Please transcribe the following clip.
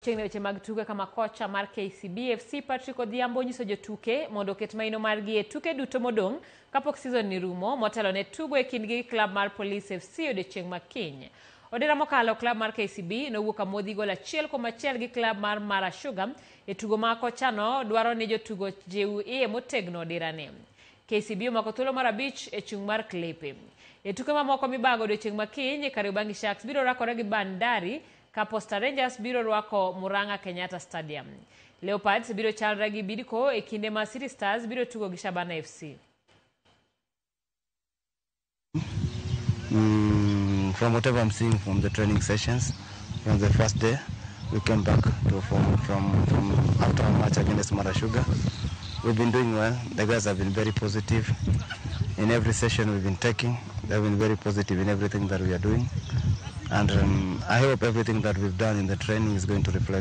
Chiegni weche mag tuke kama kocha mar KCB FC Patrick Odhiambo nyiso jotuke mondo oket maino margi e tuke duto modong' kapok season ni rumo motelo ne tugo e kindgi gi klab mar Police FC odiochieng' ma kiny. Odira mokalo klab mar KCB nowuok amodhi gol 1-1 gi klab mar Mara Sugar e tugo ma kochano dwaro ni jotugo jiw iye motegno odirani. KCB omako thuolo mar 5 e chung' mar klepe. E tuke mamoko mibago odiochieng' ma kiny, Kariobangi Sharks biro rakore gi Bandari ka Posta Rangers biro rwako Murang'a Kenyatta Stadium. Leopards biro chalre gi Bidco e kinde ma City Stars biro tugo gi Shabana FC. From whatever I'm seeing from the training sessions, from the first day, we came back to from after our match against Mara Sugar. We've been doing well. The guys have been very positive in every session we've been taking. They've been very positive in everything that we are doing. And I hope everything that we've done in the training is going to reflect.